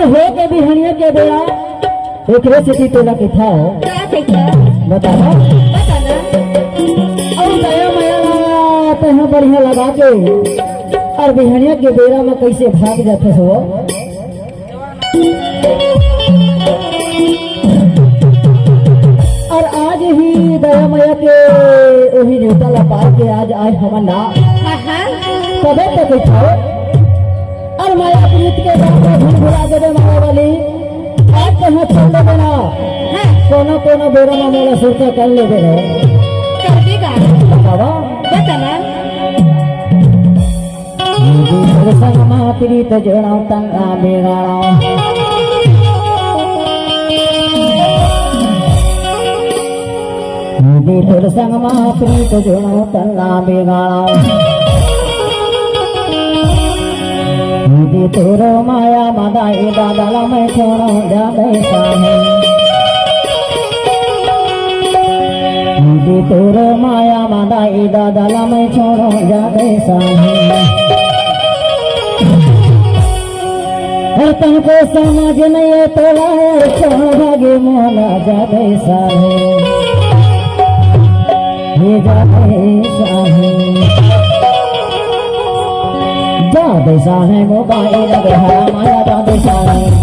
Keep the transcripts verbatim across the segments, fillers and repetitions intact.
हो के बिहनिया के बेरा एकरे सेती तोला कहिथंव। का कहिथंव? बता ना। बता ना। अउ दया मया ला तैं ह बढ़िया लगा के अउ बिहनिया के बेरा म कइसे भाग जाथस वो। अउ आज ही दया मया के ओही नेवता ला पार के आज आय हमन ना। हाँ, हाँ। तभे तो कहिथंव। अउ मया प्रीत के बात ला भूल भुला देबे माया वाली। आज तो हम छोड़ देबे ना। हाँ। कोनो कोनो बेरा में मोला सुरता कर लेबे रे। कर देगा। बाबा। बता ना। दीदी तोर संग मा प्रीत जोड़ंव तन ला बिगाड़ंव। दीदी तोर संग मा प्रीत जोड़ंव तन ला बिगाड़ंव। दीदी तोर माया मा दाई दादा ला मैं छोड़ंव जादे साहे। दीदी तोर माया मा दाई दादा ला मैं छोड़ंव जादे साहे। अउ तनको समझ नइ हे तोला, छोड़ भागे मोला जादे साहे। हे जादे साहे। जादे साहे मोबाइल बेहारा माया जादे साहे।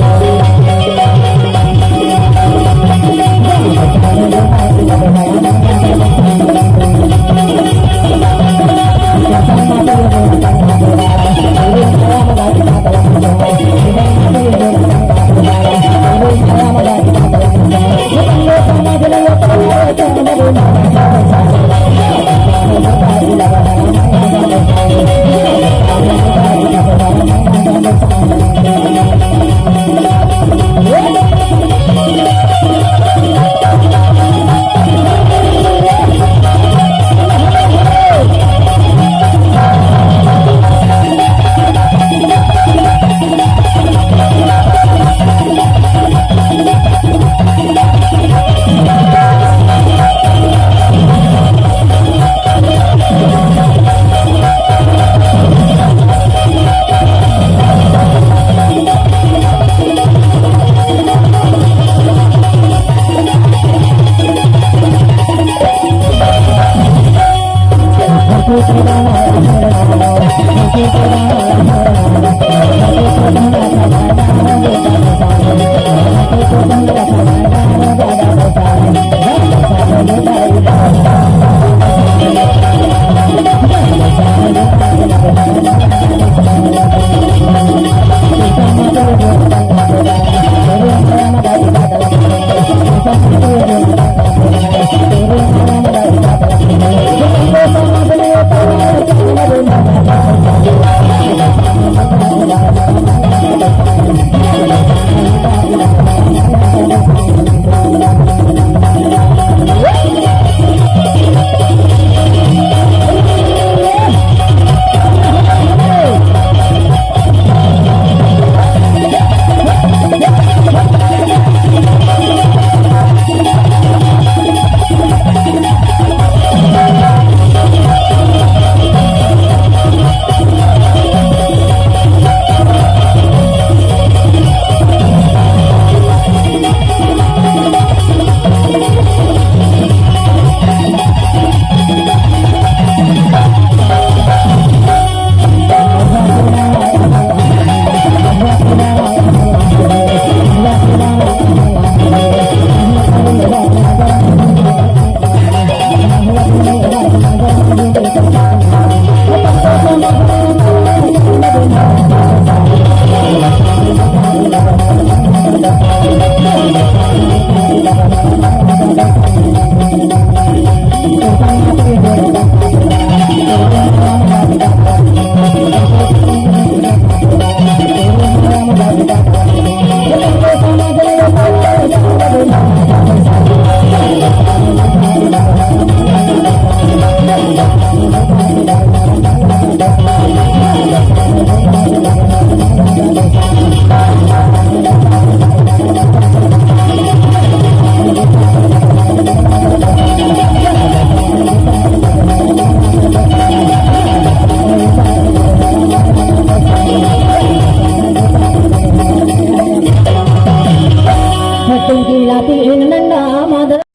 नंदा माधव